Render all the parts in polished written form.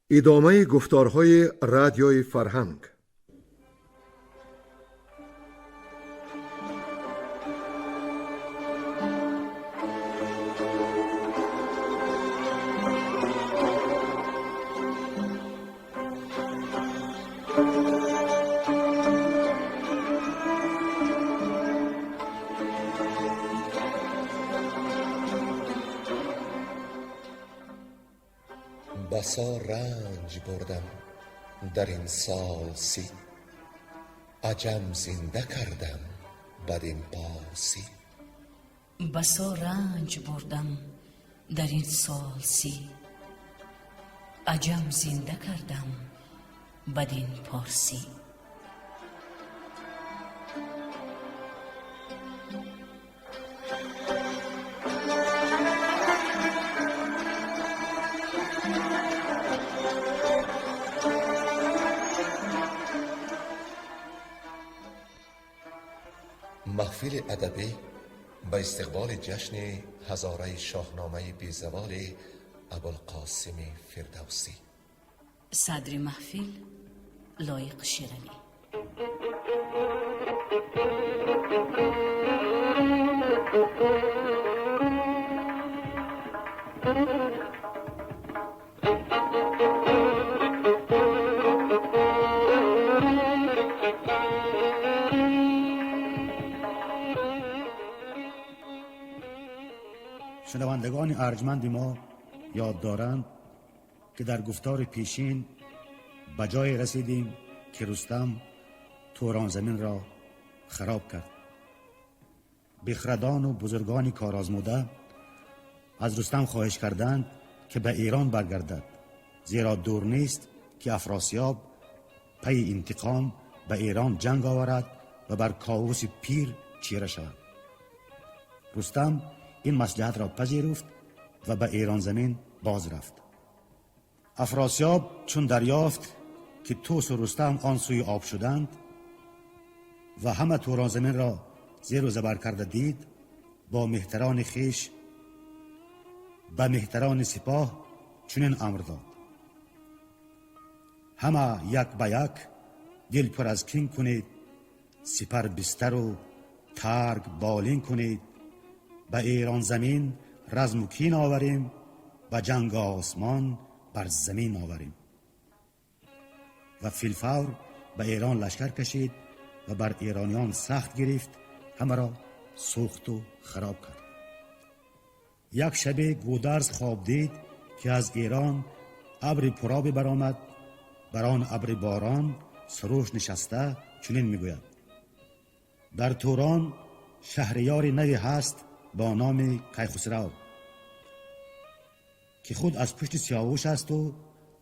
Идомаи гуфторҳои радиои фарҳанг. بسا رنج بردم در این سال 30، عجم زنده کردم بدین پارسی. بسا رنج بردم در این سال 30، عجم زنده کردم بدین پارسی. Маҳфили адабӣ ба истиқболи ҷашни ҳазораи шоҳномаи безаволи Абулқосими Фирдавсӣ. Садри маҳфил Лоиқ Шералӣ. شنوندگان ارجمند ما یاد دارند که در گفتار پیشین به جای رسیدیم که رستم توران زمین را خراب کرد. بخردان و بزرگان کارآزموده از رستم خواهش کردند که به ایران برگردد، زیرا دور نیست که افراسیاب پی انتقام به ایران جنگ آورد و بر کاووس پیر چیره شود. رستم این مصلحت را پذیرفت و به ایران زمین باز رفت. افراسیاب چون دریافت که توس و رستم آن سوی آب شدند و همه توران زمین را زیر و زبر کرده دید، با مهتران خیش به مهتران سپاه چنین امر داد: همه یک به یک دل پر از کین کنید، سپر بستر و ترگ بالین کنید، به ایران زمین رزم و کین آوریم، به جنگ آسمان بر زمین آوریم. و فیلفور به ایران لشکر کشید و بر ایرانیان سخت گرفت، همه را سوخت و خراب کرد. یک شب گودرز خواب دید که از ایران ابر پرآبی برآمد، بر آن ابر باران سروش نشسته چنین میگوید: در توران شهریار نوی هست با نام کیخسرو که خود از پشت سیاوش است و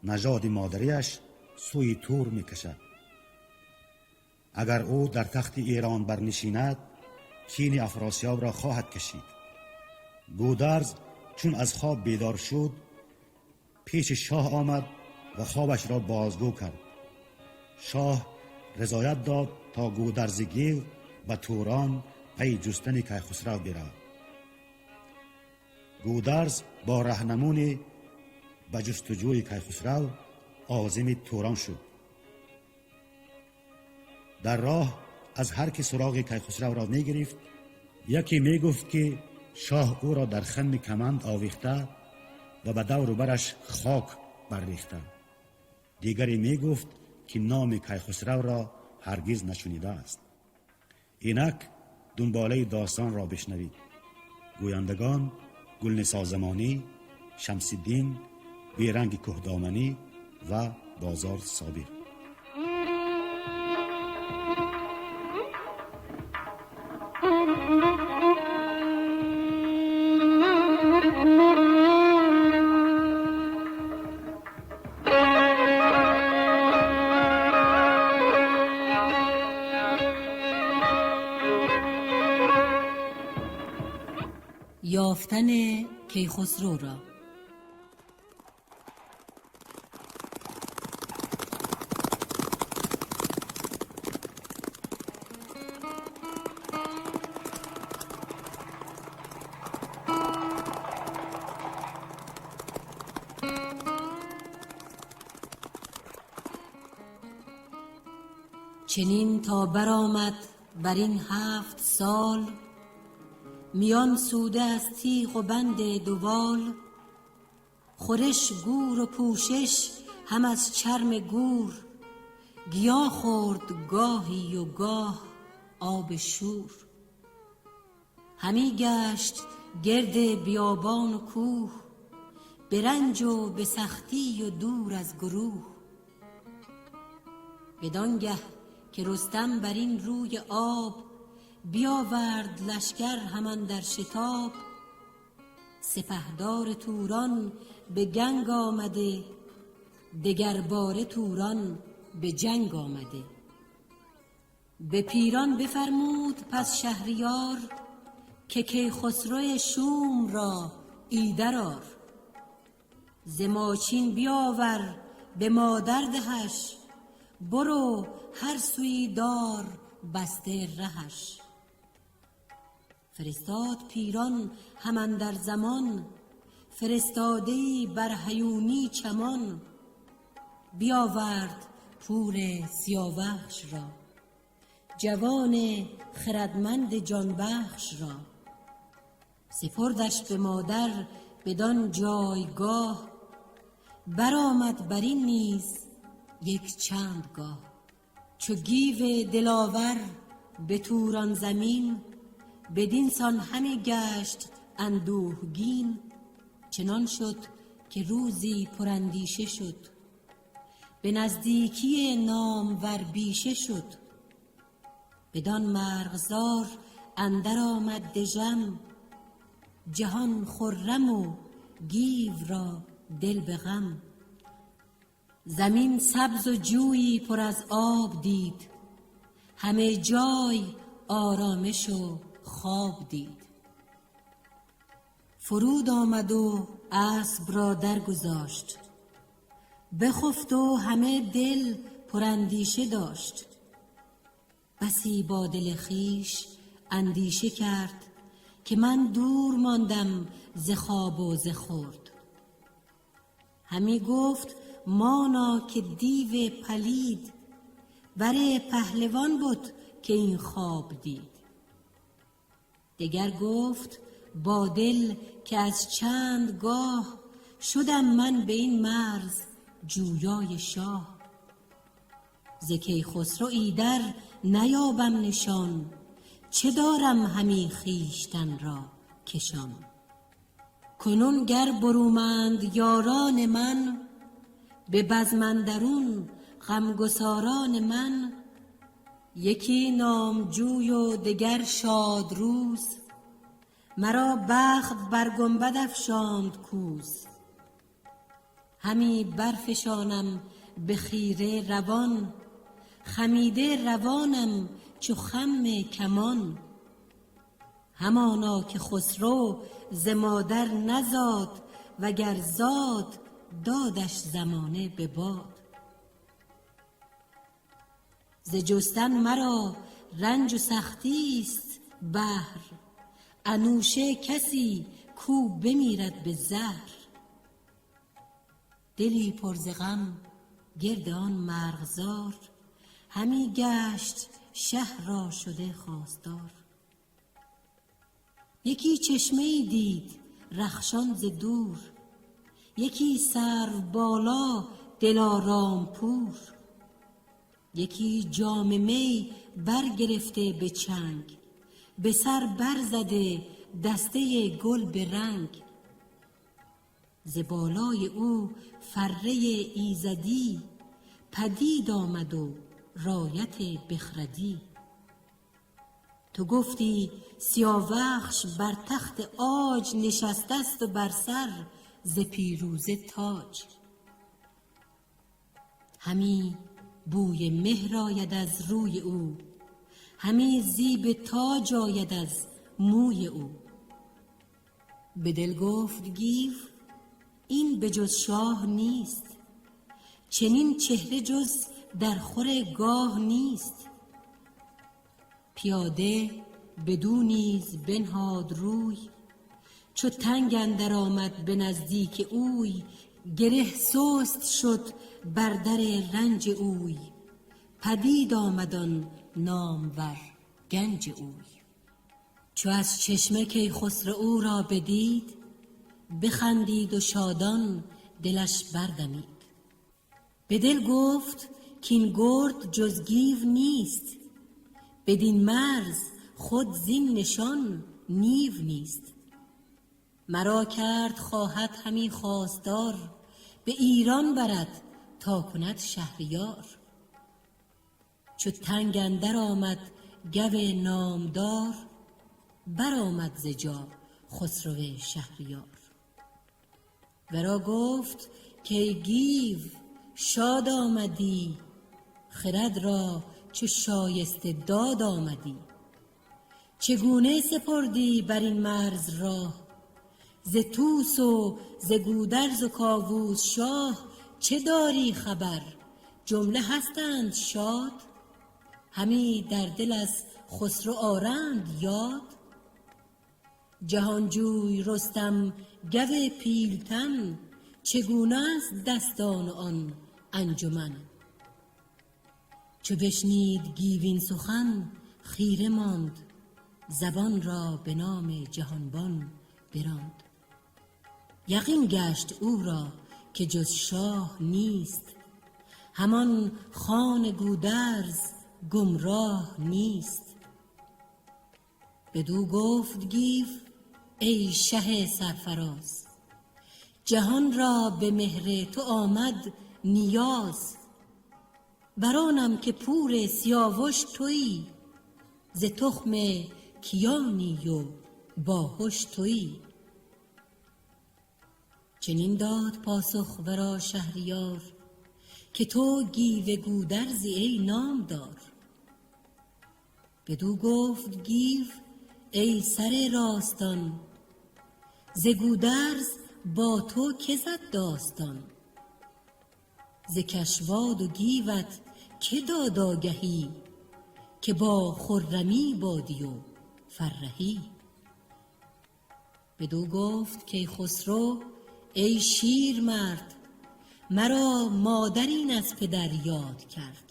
نژاد مادریش سوی تور میکشد. اگر او در تخت ایران برنشیند کین افراسیاب را خواهد کشید. گودرز چون از خواب بیدار شد پیش شاه آمد و خوابش را بازگو کرد. شاه رضایت داد تا گودرز گیو به توران پی جستن کیخسرو برود. گودرز با رهنمون به جستجوی کیخسرو عازم توران شد. در راه از هر که سراغ کیخسرو را می گرفت، یکی می گفت که شاه او را در خم کمند آویخته و به دور و برش خاک برریخته. دیگری می گفت که نام کیخسرو را هرگز نشنیده است. اینک دنباله داستان را بشنوید. گویندگان: گلنسا زمانی، شمس‌الدین، بیرنگ کهدامنی و بازار صابر. یافتن کیخسرو را. چنین تا برآمد بر این 7 سال، میان سوده از تیغ و بند دوال. خورش گور و پوشش هم از چرم گور، گیا خورد گاهی و گاه آب شور. همی گشت گرد بیابان و کوه، به رنج و به سختی و دور از گروه. بدانگه که رستم بر این روی آب، بیاورد لشکر همان در شتاب. سپهدار توران به گنگ آمده، دگر باره توران به جنگ آمده. به پیران بفرمود پس شهریار، که کیخسرو شوم را ایدر آر. ز ماچین بیاور به مادر دهش، برو هر سویی دار بسته رهش. فرستاد پیران همان در زمان، فرستاده‌ای بر هیونی چمان. بیاورد پور سیاوخش را، جوان خردمند جانبخش را. سپردش به مادر بدان جایگاه، برآمد بر این نیز یک چند گاه. چو گیو دلاور به توران زمین، بدین سان همی گشت اندوهگین. چنان شد که روزی پراندیشه شد، به نزدیکی نامور بیشه شد. بدان مرغزار اندر آمد دژم، جهان خرم و گیو را دل به غم. زمین سبز و جویی پر از آب دید، همه جای آرامش و خواب دید. فرود آمد و اسب را درگذاشت، بخفت و همه دل پراندیشه داشت. بسی با دل خویش اندیشه کرد، که من دور ماندم ز خواب و ز خورد. همی گفت مانا که دیو پلید، بر پهلوان بود که این خواب دید. دگر گفت با دل که از چند گاه، شدم من به این مرز جویای شاه. ز کیخسرو ایدر نیابم نشان، چه دارم همی خویشتن را کشان. کنون گر برومند یاران من، به بزم اندرون غمگساران من. یکی نامجوی و دگر شاد روز، مرا بخت بر گنبد افشاند کوز. همی برفشانم به خیره روان، خمیده روانم چو خم کمان. همانا که خسرو ز مادر نزاد، وگر زاد دادش زمانه به باد. ز جستن مرا رنج و سختی است بهر، انوشه کسی کو بمیرد به زهر. دلی پر ز غم گرد آن مرغزار، همی گشت شه را شده خواستار. یکی چشمه ای دید رخشان ز دور، یکی سرو بالا دلارام پور. یکی جام می برگرفته به چنگ، به سر برزده دسته گل به رنگ. ز بالای او فره ایزدی، پدید آمد و رایت بخردی. تو گفتی سیاوخش بر تخت عاج، نشسته است و بر سر ز پیروزه تاج. همی بوی مهر آید از روی او، همی زیب تاج آید از موی او. به دل گفت گیو این به جز شاه نیست، چنین چهره جز در خور گاه نیست. پیاده بدو نیز بنهاد روی، چو تنگ اندر آمد به نزدیک اوی. گره سست شد بر در رنج اوی، پدید آمد آن نامور گنج اوی. چو از چشمه کیخسرو او را بدید، بخندید و شادان دلش بردمید. به دل گفت کاین گرد جز گیو نیست، بدین مرز خود زین نشان نیو نیست. مرا کرد خواهد همی خواستار، به ایران برد تا کند شهریار. چو تنگ اندر آمد گو نامدار، برآمد ز جا خسرو شهریار. ورا گفت کای گیو شاد آمدی، خرد را چو شایسته داد آمدی. چگونه سپردی بر این مرز راه، ز طوس و ز گودرز و کاووس شاه چه داری خبر؟ جمله هستند شاد، همی در دل از خسرو آرند یاد. جهانجوی رستم گو پیلتن، چگونه است دستان و آن انجمن؟ چو بشنید گیو این سخن خیره ماند، زبان را به نام جهانبان براند. یقین گشت او را که جز شاه نیست، همان خان گودرز گمراه نیست. بدو گفت گیو ای شه سرفراز، جهان را به مهر تو آمد نیاز. بر آنم که پور سیاوش تویی، ز تخم کیانی و باهش تویی. چنین داد پاسخ ورا شهریار، که تو گیو گودرزی ای نامدار. بدو گفت گیو ای سر راستان، ز گودرز با تو که زد داستان؟ ز کشواد و گیوت که داد آگهی، که با خرمی بادی و فرهی؟ بدو گفت کیخسرو ای شیرمرد، مرا مادر این از پدر یاد کرد.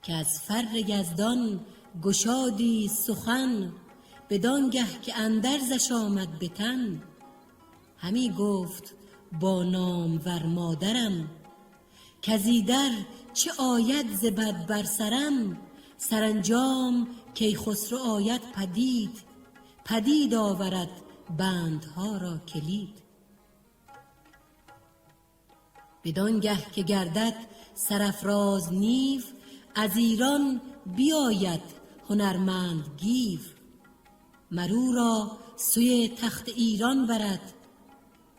که از فر یزدان گشادی سخن، بدانگه که اندرزش آمد به تن. همی گفت با نامور مادرم، کز ایدر چه آید ز بد بر سرم. سرانجام کیخسرو آید پدید، پدید آورد بندها را کلید. بدانگه که گردد سرافراز نیو، از ایران بیاید هنرمند گیو. مر او را سوی تخت ایران برد،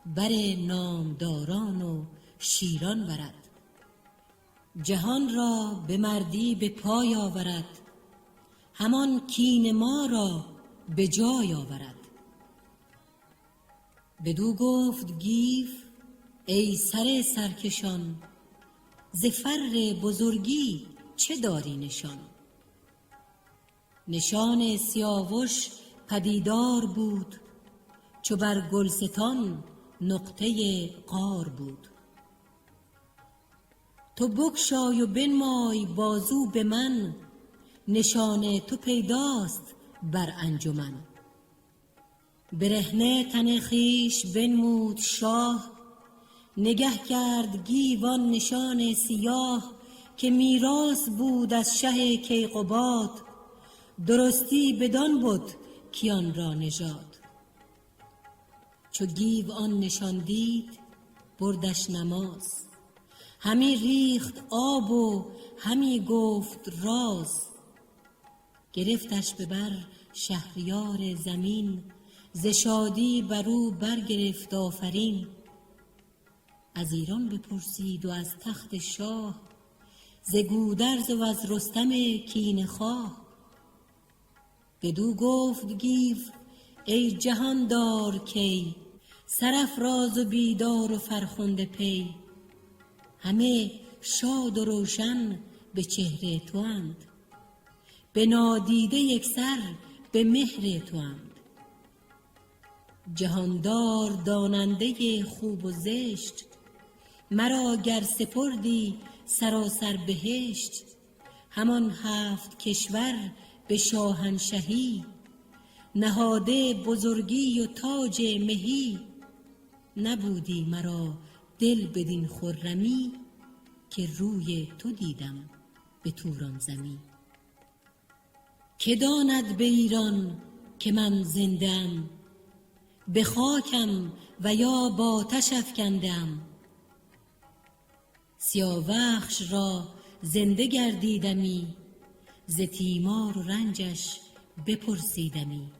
بر نامداران و شیران برد. جهان را به مردی به پای آورد، همان کین ما را به جای آورد. بدو گفت گیو ای سر سرکشان، ز فر بزرگی چه داری نشان؟ نشان سیاوش پدیدار بود، چو بر گلستان نقطه قار بود. تو بگشای و بنمای بازو به من، نشان تو پیداست بر انجمن. برهنه تن خویش بنمود شاه، نگه کرد گیو آن نشان سیاه. که میراث بود از شه کیقباد، درستی بدان بد کیان را نژاد. چو گیو آن نشان دید بردش نماز، همی ریخت آب و همی گفت راز. گرفتش به بر شهریار زمین، ز شادی بر او برگرفت آفرین. از ایران بپرسید و از تخت شاه، ز گودرز و از رستم کینه خواه. بدو گفت گیو ای جهاندار کی، سرافراز و بیدار و فرخنده پی. همه شاد و روشن به چهره تواند، به نادیده یکسر به مهر تواند. جهاندار داننده خوب و زشت، مرا گر سپردی سراسر بهشت، همان 7 کشور به شاهنشهی، نهاده بزرگی و تاج مهی. نبودی مرا دل بدین خرمی، که روی تو دیدم به توران زمی. که داند به ایران که من زنده ام، به خاکم و یا با آتش افکنده ام. سیاوخش را زنده گردیدمی، ز تیمار و رنجش بپرسیدمی.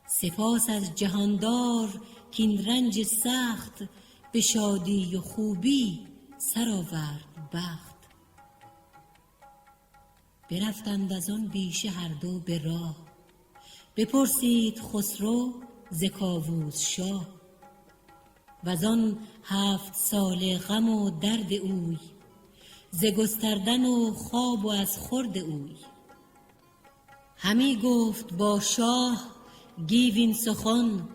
سپاس از جهاندار کاین رنج سخت، به شادی و خوبی سر آورد بخت. برفتند از آن بیشه هر دو به راه، بپرسید خسرو ز کاووس شاه. وزان 7 ساله غم و درد اوی، ز گستردن و خواب و از خورد اوی. همی گفت با شاه گیو این سخن،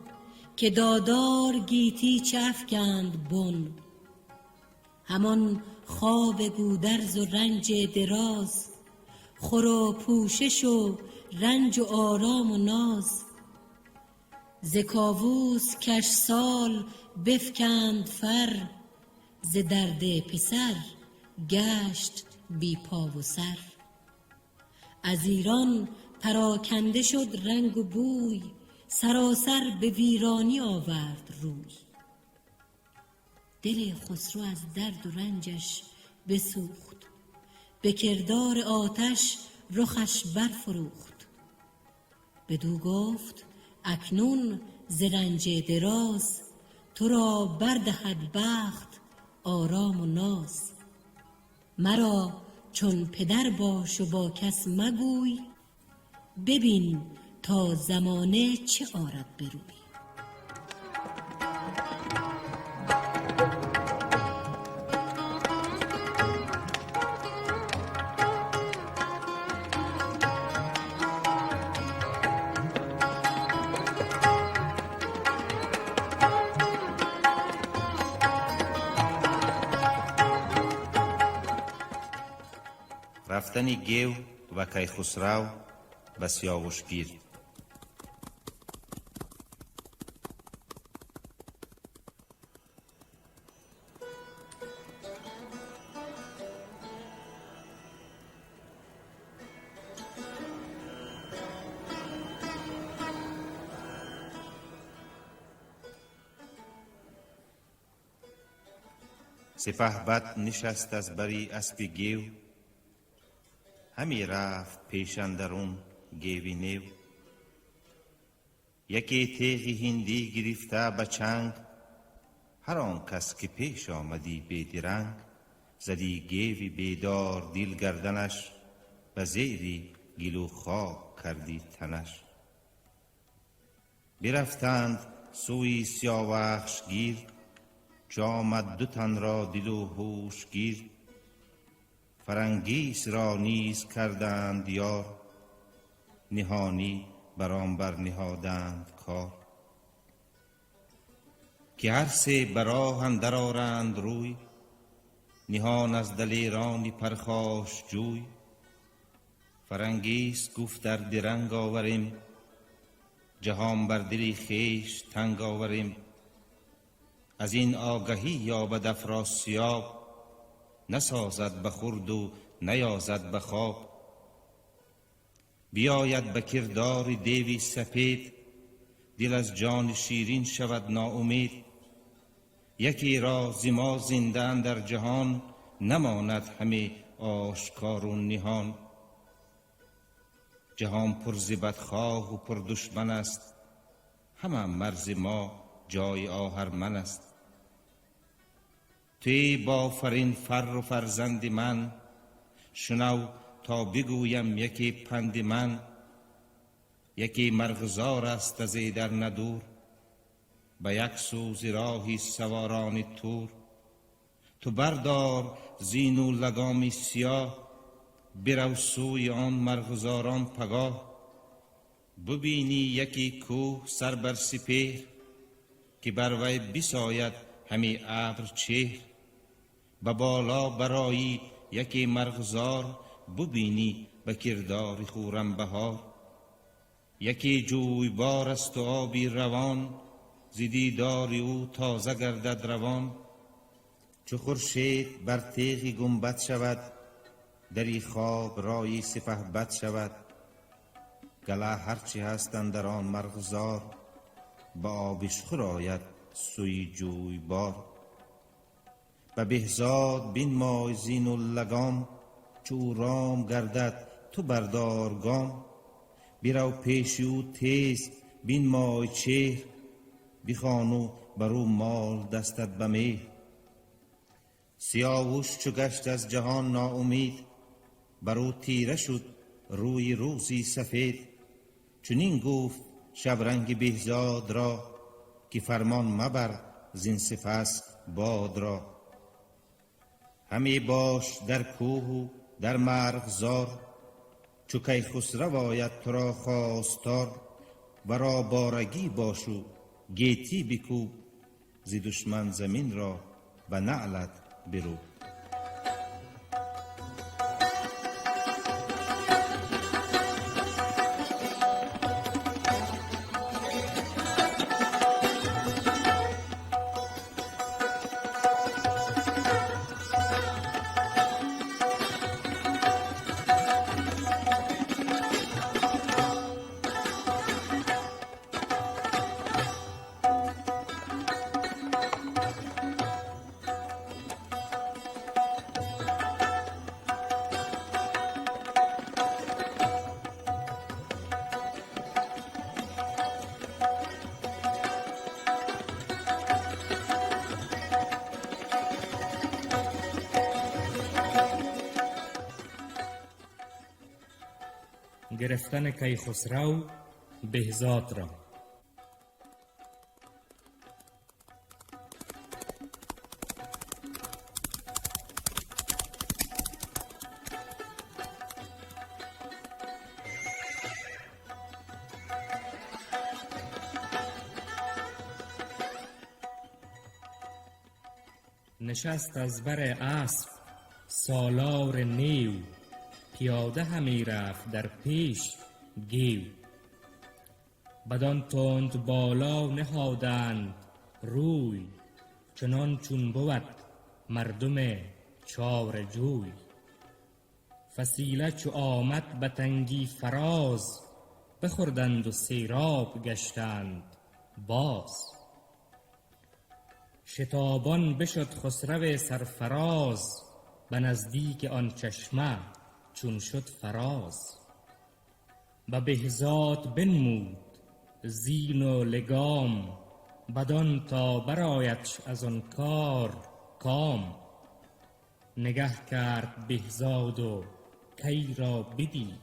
که دادار گیتی چه افکند بن. همان خواب گودرز و رنج دراز، خور و پوشش و رنج و آرام و ناز. ز کاووس کش سال بفکند فر، ز درد پسر گشت بی پا و سر. از ایران پراکنده شد رنگ و بوی، سراسر به ویرانی آورد روی. دل خسرو از درد و رنجش بسوخت، به کردار آتش رخش برفروخت. بدو گفت اکنون ز رنج دراز، تو را بردهد بخت آرام و ناز. مرا چون پدر باش و با کس مگوی، ببین تا زمانه چه آرد به روی. Рафтани Гев ва Кайхусрав ба Сиёвушгир. Сипаҳбад нишаст аз бари аспи Гев, ҳами рафт пешандарун геви нев. Яке теғи ҳиндӣ гирифта ба чанг, ҳар он кас ки пеш омадӣ бедиранг. Зади геви бедор дил гарданаш, ба зери гилу хок карди танаш. Бирафтанд сӯи Сиёвахшгир, чу омад ду танро дилу ҳуш гир. Фарангисро низ карданд ёр, ниҳонӣ бар он барниҳоданд кор. Ки ҳар се ба роҳ андар оранд рӯй, ниҳон аз далерони пархош ҷӯй. Фарангис гуфт ар диранг оварем, ҷаҳон бар дили хеш танг оварем. Аз ин огаҳӣ ёбад Афросиёб, насозад ба хурду наёзад ба хоб. Биёяд ба кирдори деви сапед, дил аз ҷони ширин шавад ноумед. Якеро зи мо зинда андар ҷаҳон, намонад ҳаме ошкору ниҳон. Ҷаҳон пур зи бадхоҳу пур душман аст, ҳама марзи мо ҷои оҳарман аст. Туи бофарин фарру фарзанди ман, шунав то бигӯям яке панди ман. Яке марғзор аст аз эдар надур, ба як сӯзи роҳи саворони тур. Ту бардор зину лагоми сиёҳ, бирав сӯи он марғзорон пагоҳ. Бубинӣ яке кӯҳ сар бар сипеҳр, ки бар вай бисояд ҳами абр чеҳр. Ба боло барои яке марғзор, бубинӣ ба кирдори хуррам баҳор. Яке ҷӯйбор аст у оби равон, зи дидори ӯ тоза гардад равон. Чу хуршед бар теғи гунбад шавад, дари хоб рои сипаҳбад шавад. Гала ҳарчи ҳаст андар он марғзор, ба обишхӯр ояд сӯи ҷӯйбор. Ба Беҳзод бинмой зину лагом, чу ӯ ром гардад ту бардор гом. Бирав пеши ӯ тез бинмой чеҳр, бихону бар ӯ мол дастат ба меҳр. Сиёвуш чу гашт аз ҷаҳон ноумид, бар ӯ тира шуд рӯи рӯзи сафед. Чунин гуфт шабранги Беҳзод ро, ки фармон мабар зин сипас бод ро. Ҳаме бош дар кӯҳу дар марғзор, чу Кайхусрав ояд туро хостор. Варо борагӣ бошу гетӣ бикӯб, зи душман замин ро ба наълат бирӯб. Гирифтани Кайхусрав Беҳзод ро. نشست از بر اسب سالار نیو، پیاده همی رفت در پیش گیو. بدان تند بالا نهادند روی، چنان چون بود مردم چاره جوی. فسیله چو آمد به تنگی فراز، بخوردند و سیراب گشتند باز. شتابان بشد خسرو سرفراز، به نزدیک آن چشمه چون شد فراز. به بهزاد بنمود زین و لگام، بدان تا برآیدش از آن کار کام. نگه کرد بهزاد و کی را بدید،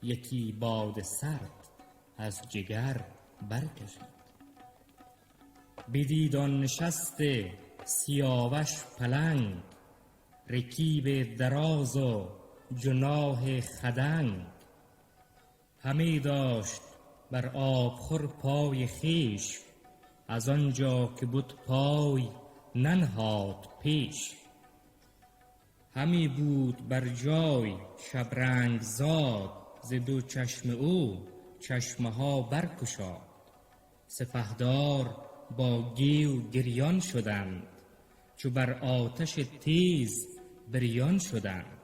یکی باد سرد از جگر برکشید. بدید آن نشست سیاوش پلنگ، رکیب دراز و جناح خدنگ. همی داشت بر آبخور پای خویش، از آنجا که بود پای ننهاد پیش. همی بود بر جای شبرنگ زاد، ز دو چشم او چشمه ها برگشاد. سپهدار با گیو گریان شدند، چو بر آتش تیز بریان شدند.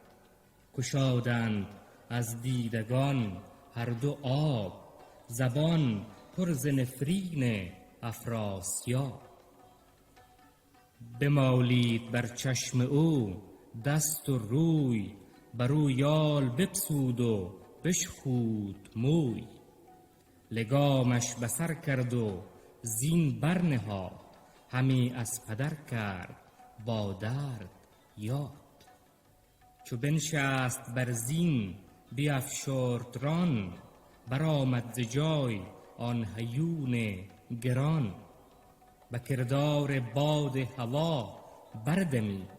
گشادند از دیدگان هر دو آب، زبان پر ز نفرین افراسیاب. بمالید بر چشم او دست و روی، بر او یال بپسود و بشخود موی. لگامش به سر کرد و زین برنهاد، همی از پدر کرد با درد یاد. چو بنشست بر زین بیفشرد ران، برآمد ز جای آن هیون گران. به کردار باد هوا بردمید،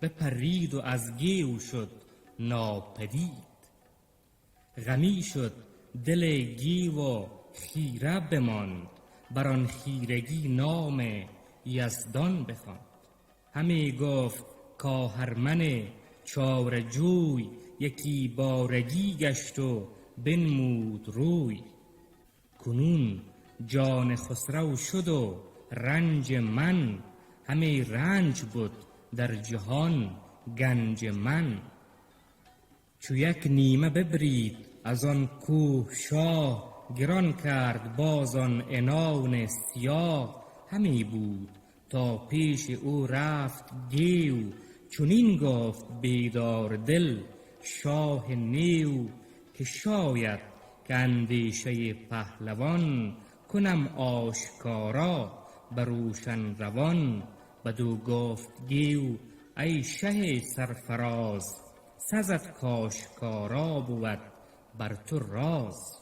بپرید و از گیو شد ناپدید. غمی شد دل گیو و خیره بماند، بر آن خیرگی نام یزدان بخواند. همی گفت کآهرمن چاره جوی یکی بارگی گشت و بنمود روی. کنون جان خسرو شد و رنج من، همی رنج بد در جهان گنج من. چو یک نیمه ببرید از آن کوه شاه، گران کرد باز آن عنان سیاه. همی بود تا پیش او رفت گیو، چنین گفت بیدار دل شاه نیو، که شاید که اندیشه پهلوان، کنم آشکارا بر روشن روان. بدو گفت گیو ای شه سرفراز، سزد کآشکارا بود بر تو راز.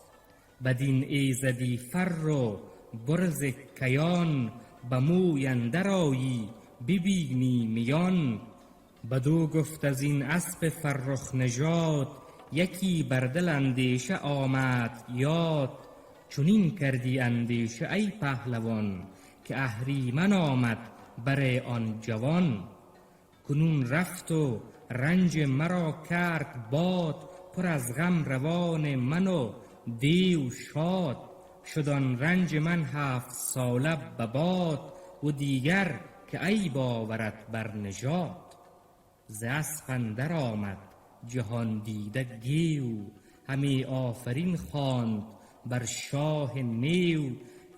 بدین ایزدی فر و برز کیان، به موی اندر آیی ببینی میان. بدو گفت از این اسپ فرخ نژاد، یکی بر دل اندیشه آمد یاد. چنین کردی اندیشه ای پهلوان، که اهریمن آمد بر آن جوان. کنون رفت و رنج مرا کرد باد، پر از غم روان من و دیو شاد. شد آن رنج من 7 ساله به باد، و دیگر که عیب آورد بر نژاد. ز اسپ اندر آمد جهان دیده گیو، همی آفرین خواند بر شاه نیو.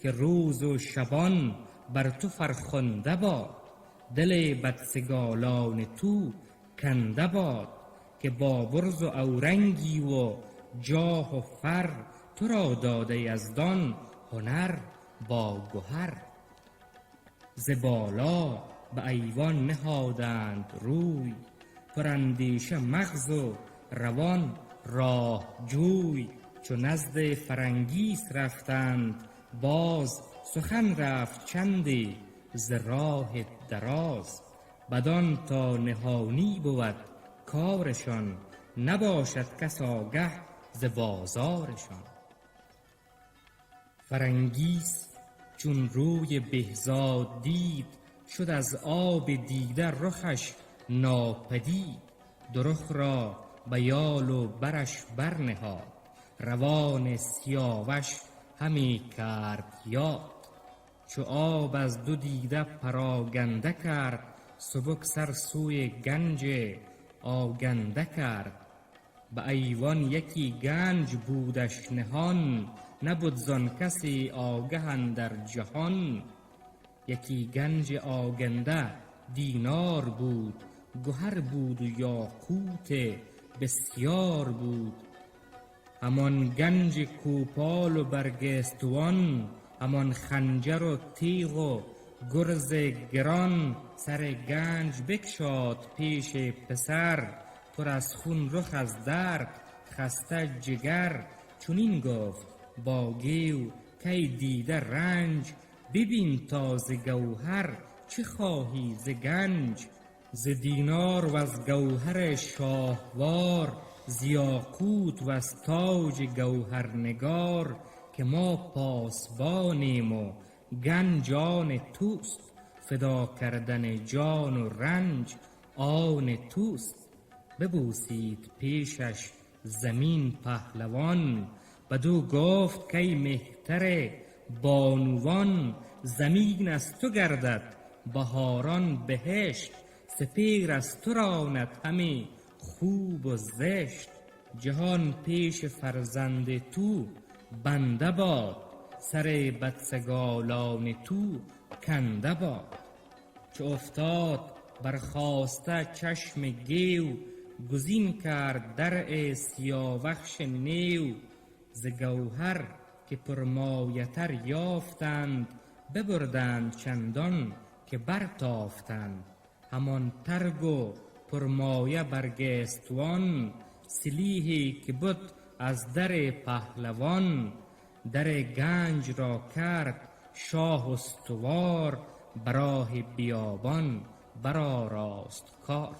که روز و شبان بر تو فرخنده باد، دل بدسگالان تو کنده باد. که با برز و اورنگی و جاه و فر، تو را داده یزدان هنر با گهر. ز بالا به ایوان نهادند روی، پر اندیشه مغز و روان راه جوی. چو نزد فرنگیس رفتند باز، سخن رفت چندی ز راه دراز. بدان تا نهانی بود کارشان، نباشد کس آگه ز بازارشان. فرنگیس چون روی بهزاد دید، شد از آب دیده رخش ناپدید. دو رخ را به یال و برش برنهاد، روان سیاوش همی کرد یاد. چو آب از دو دیده پراگنده کرد، سبک سر سوی گنج آگنده کرد. به ایوان یکی گنج بودش نهان، نبد زان کسی آگه اندر جهان. یکی گنج آگنده دینار بود، گهر بود و یاقوت بسیار بود. همان گنج کوپال و برگستوان، همان خنجر و تیغ و گرز گران. سر گنج بگشاد پیش پسر، پر از خون رخ از درد خسته جگر. چنین گفت با گیو کی دیده رنج، ببین تا ز گوهر چه خواهی ز گنج. ز دینار و از گوهر شاهوار، ز یاقوت و از تاج گوهرنگار. که ما پاسبانیم و گنج آن توست، فدا کردن جان و رنج آن توست. ببوسید پیشش زمین پهلوان، بدو گفت کای مهتر بانوان. زمین از تو گردد بهاران بهشت، سپهر از تو راند همی خوب و زشت. جهان پیش فرزند تو بنده باد، سر بدسگالان تو کنده باد. چو افتاد برخاسته چشم گیو، گزین کرد درع سیاوخش نیو. ز گوهر که پرمایه تر یافتند، ببردند چندان که برتافتند. همان ترگ و پرمایه برگستوان، سلیحی که بد از در پهلوان. در گنج را کرد شاه استوار، براه بیابان برآراست کار.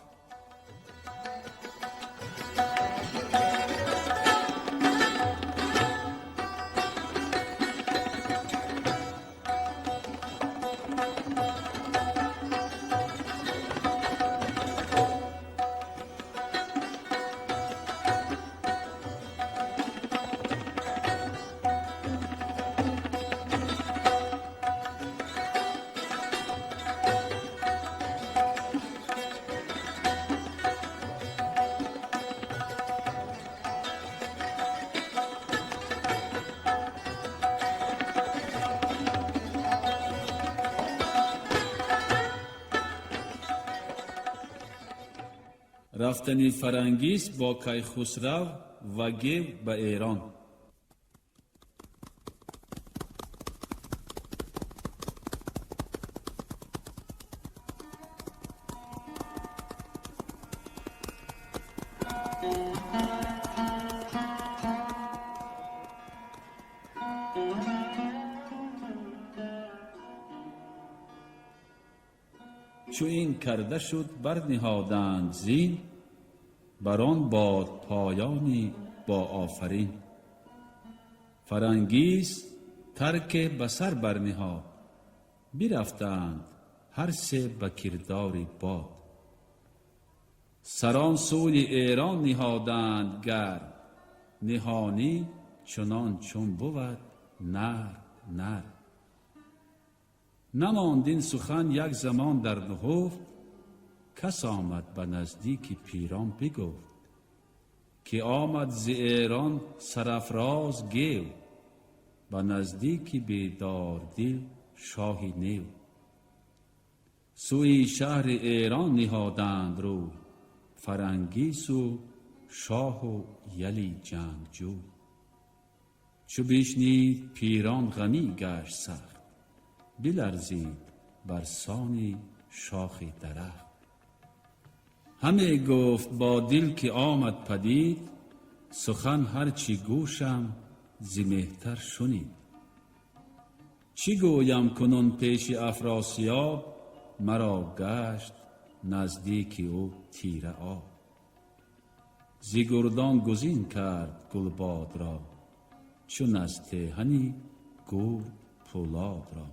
Рафтани Фарангис бо Кайхусрав ва Гев ба Эрон. Чу ин карда шуд, барниҳоданд зин, бар он бодпоёни бо офарин. Фарангис тарке ба сар барниҳод, бирафтанд ҳар се ба кирдори бод. Сарон сӯи Эрон ниҳоданд гарм, ниҳонӣ чунон чун бувад нар нар. Намонд ин сухан як замон дар нуҳуфт, кас омад ба наздики пирон бигуфт, ки омад зи Эрон сарафроз Гев, ба наздики бедордил шоҳи нев. Сӯи шаҳри Эрон ниҳоданд рӯй, Фарангису шоҳу яли ҷангҷӯй. Чу бишнид пирон ғамӣ гашт сахт, биларзид бар сони шохи дарахт. Ҳаме гуфт бо дил ки омад падид, сухан ҳарчи гӯшам зи меҳтар шунид. Чӣ гӯям кунун пеши Афросиёб, маро гашт наздики ӯ тира об. Зи гурдон гузин кард Гулбодро, чун аз теҳани гурд пӯлодро.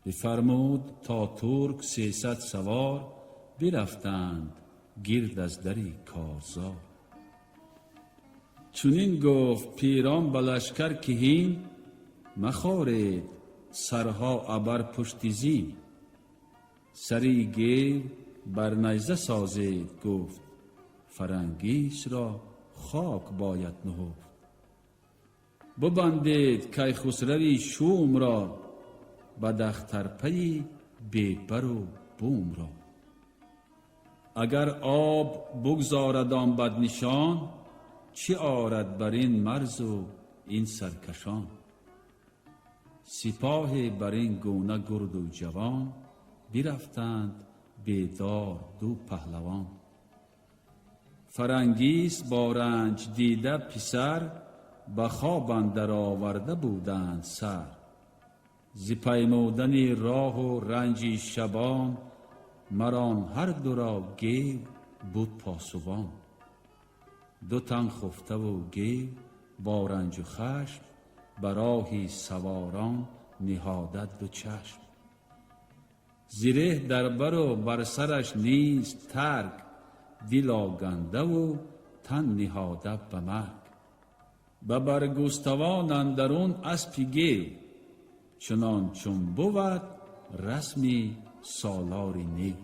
Бифармуд то турк 300 савор, бирафтанд гирд аз дари корзор. Чунин гуфт пирон ба лашкар ки ҳин, махоред сарҳо абар пушти зин. Сари Гев бар найза созед гуфт, Фарангисро хок бояд нуҳуфт. Бубандед Кайхусрави шумро, ба дахтарпаи бебару бумро. Агар об бугзорад он баднишон, чӣ орад бар ин марзу ин саркашон? Сипоҳе бар ин гуна гурду ҷавон, бирафтанд бедор ду паҳлавон. Фарангис бо ранҷ дида писар, ба хоб андар оварда буданд сар. Зи паймудани роҳу ранҷи шабон, марон ҳар дуро Гев буд посубон. Ду тан хуфтаву Гев бо ранҷу хашм, ба роҳи саворон ниҳодад ду чашм. Зиреҳ дар бару бар сараш низ тарк, дил огандаву тан ниҳода ба марг. Ба баргуставон андарун аспи Гев, чунон чун бувад расми солори нев.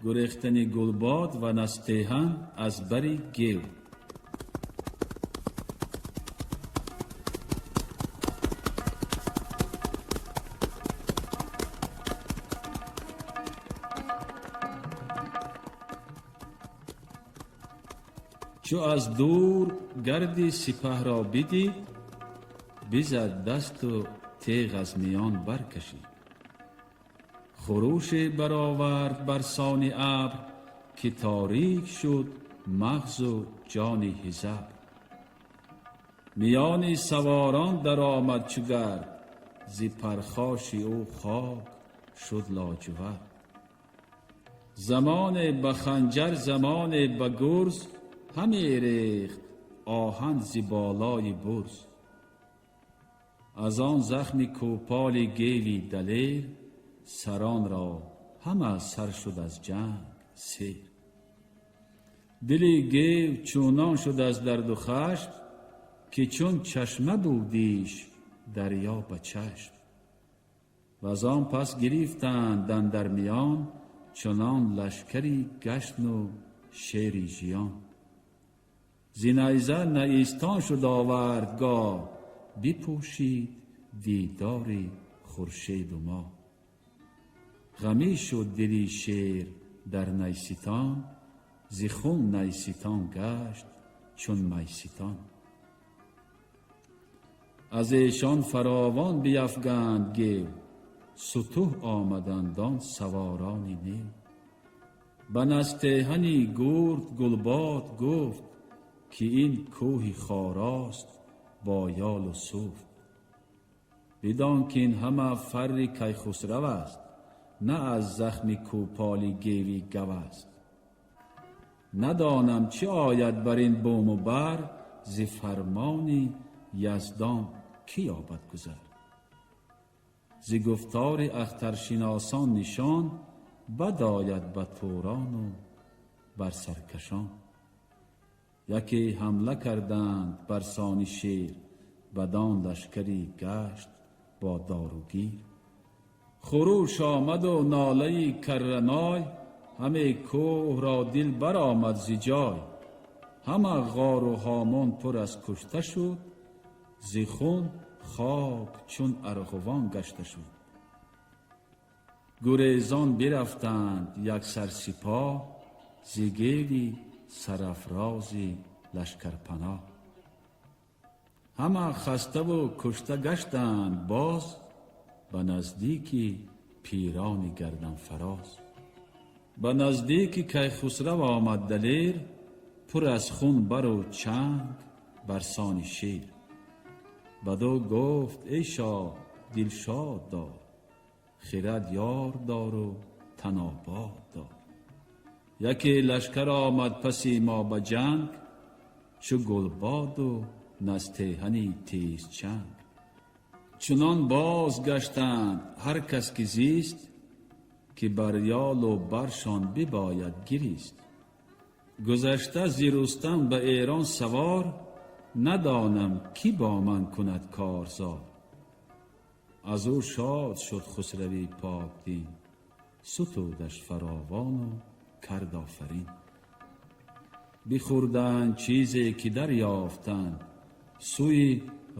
Гурехтани Гулбод ва Настеҳан аз бари Гев. Чу аз дур гарди сипаҳро бидид, бизад дасту теғ аз миён баркашид. Хуруше баровард бар сони абр, ки торик шуд мағзу ҷони ҳизабр. Миёни саворон даромад чу гард, зи пархоши ӯ хок шуд лоҷувард. Замоне ба ханҷар, замоне ба гурз, ҳаме рехт оҳан зи болои бурз. Аз он захми кӯполи геви далер, сарон ро ҳама сар шуд аз ҷанг сер. Дили гев чунон шуд аз дарду хашм, ки чун чашма будиш дарё ба чашм. Ваз он пас гирифтанд андар миён, чунон лашкари гашну шери жиён. Зи найза найистон шуд овардгоҳ, бипӯшид дидори хуршеду моҳ. Ғамӣ шуд дили шер дар найситон, зи хун найситон гашт чун майситон. Аз эшон фаровон биафганд гев, сутӯҳ омаданд он саворони нев. Ба настеҳани гурд Гулбод гуфт, ки ин кӯҳи хорост бо ёлу суфт. Бидон ки ин ҳама фарри Кайхусрав аст, на аз захми кӯполи геви гав аст. Надонам чӣ ояд бар ин буму бар, зи фармони Яздон кӣ ёбад гузар. Зи гуфтори ахтаршиносон нишон бад ояд ба Турону бар саркашон. Яке ҳамла карданд бар сони шер, бадон лашкари гашт бо доругир. Хуруш омаду нолаи карраной, ҳаме кӯҳ ро дил баромад зи ҷой. Ҳама ғору ҳомон пур аз кушта шуд, зи хун хок чун арғувон гашта шуд. Гурезон бирафтанд яксар сипоҳ, зи геви сарафрози лашкарпаноҳ. Ҳама хаставу кушта гаштанд боз, ба наздики пирони гарданфароз. Ба наздики Кайхусрав омад далер, пур аз хун бару чанг бар сони шер. Бадӯ гуфт: эй шоҳ, дилшод дор, хирад ёр дору тан обод дор. Яке лашкар омад паси мо ба ҷанг, чу Гулбоду настеҳани тезчанг. Чунон бозгаштанд ҳар кас ки зист, ки бар ёлу баршон бибояд гирист. Гузашта зи Рустам ба Эрон савор, надонам кӣ бо ман кунад корзор. Аз ӯ шод шуд Хусрави покдин, сутудаш фаровону кард офарин. Бихӯрданд чизе ки дарёфтанд, сӯи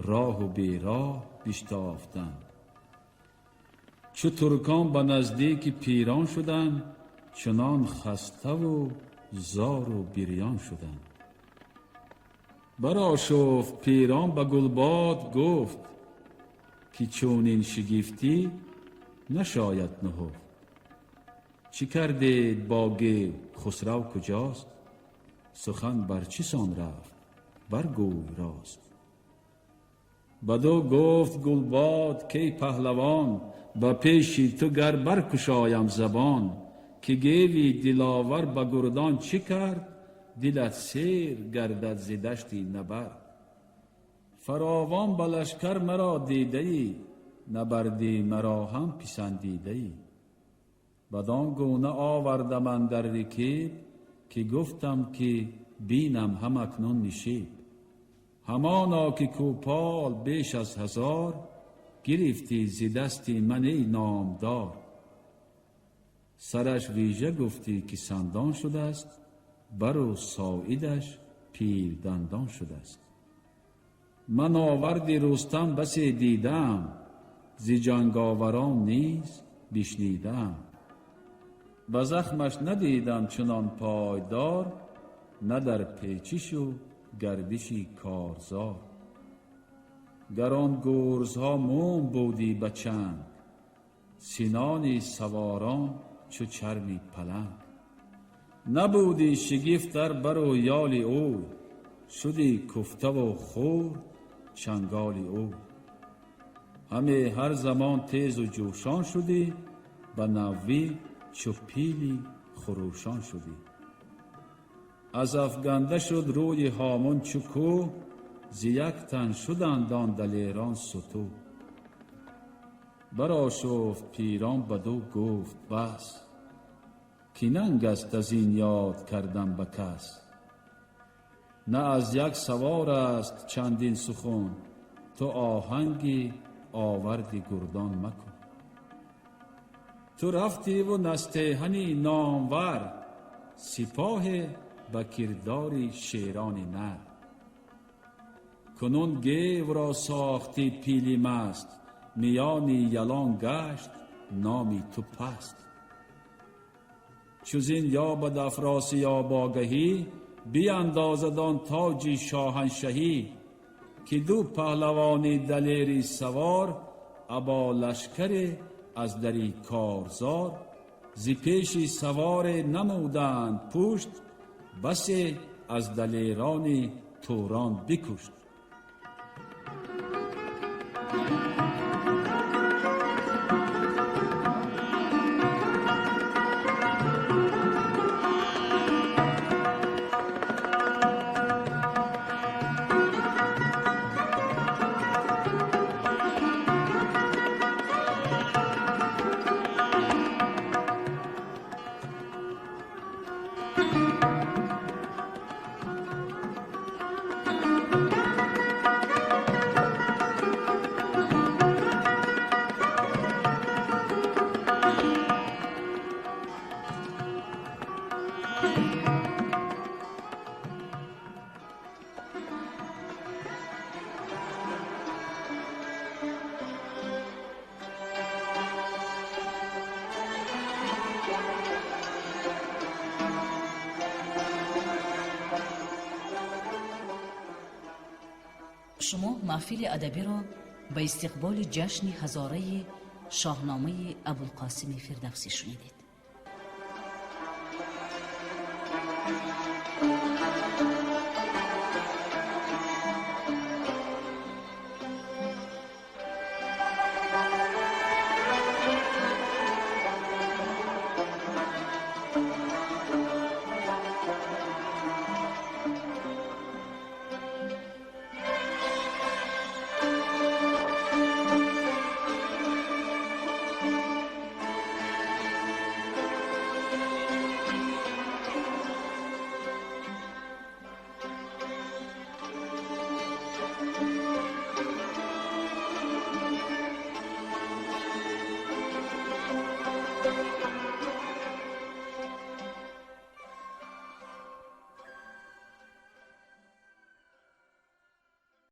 роҳу бероҳ биштофтанд. Чу туркон ба наздики Пирон шуданд, чунон хаставу зору бирён шуданд. Барошуфт Пирон, ба Гулбод гуфт, ки чунин шигифтӣ нашояд нуҳуфт. Чӣ кардед бо гев, Хусрав куҷост? Сухан бар чӣ сон рафт, баргӯй рост. Бадӯ гуфт Гулбод: кей паҳлавон, ба пеши ту гар баркушоям забон, ки геви диловар ба гурдон чӣ кард, дилат сер гардад зи дашти набард. Фаровон ба лашкар маро дидаӣ, набарди маро ҳам писандидаӣ. Бадон гуна овардам андар рикеб, ки гуфтам ки бинам ҳам акнун нишеб. Ҳамоно ки кӯпол беш аз 1000 гирифтӣ зи дасти ман, эй номдор. Сараш вижа гуфтӣ ки сандон шудааст, бару соидаш пилдандон шудааст. Ман оварди Рустам басе дидаам, зи ҷанговарон низ бишнидаам. Ба захмаш надидам чунон пойдор, на дар печишу гардиши корзор. Гар он гурзҳо мум будӣ ба чанг, Синони саворон чу чарми паланг. Набуди шигифт дар бару ёли ӯ, шуди куфтаву хур чанголи ӯ. Ҳаме ҳар замон тезу ҷӯшон шудӣ, ба наввӣ чу пили хурӯшон шудӣ. Аз афганда шуд рӯи ҳомун чу кӯҳ, зи як тан шуданд он далерон сутӯҳ. Барошуфт пирон баду гуфт бас, ки нанг аст аз ин ёд кардан ба кас. На аз як савор аст чандин сухан, ту оҳанги оварди гурдон макун. Ту рафтиву настеҳани номвар, сипоҳе ба кирдори шерони нар. Кунун гевро сохтӣ пили маст, миёни ялон гашт номи ту паст. Чузин ёбад Афросиёб огаҳӣ, биандозад он тоҷи шоҳаншаҳӣ, ки ду паҳлавони далери савор, або лашкаре аз дари корзор, зи пеши саворе намуданд пушт, басе аз далерони Турон бикушт. Шумо маҳфили адабиро ба истиқболи ҷашни ҳазораи шоҳномаи Абулқосими Фирдавсӣ шунидед.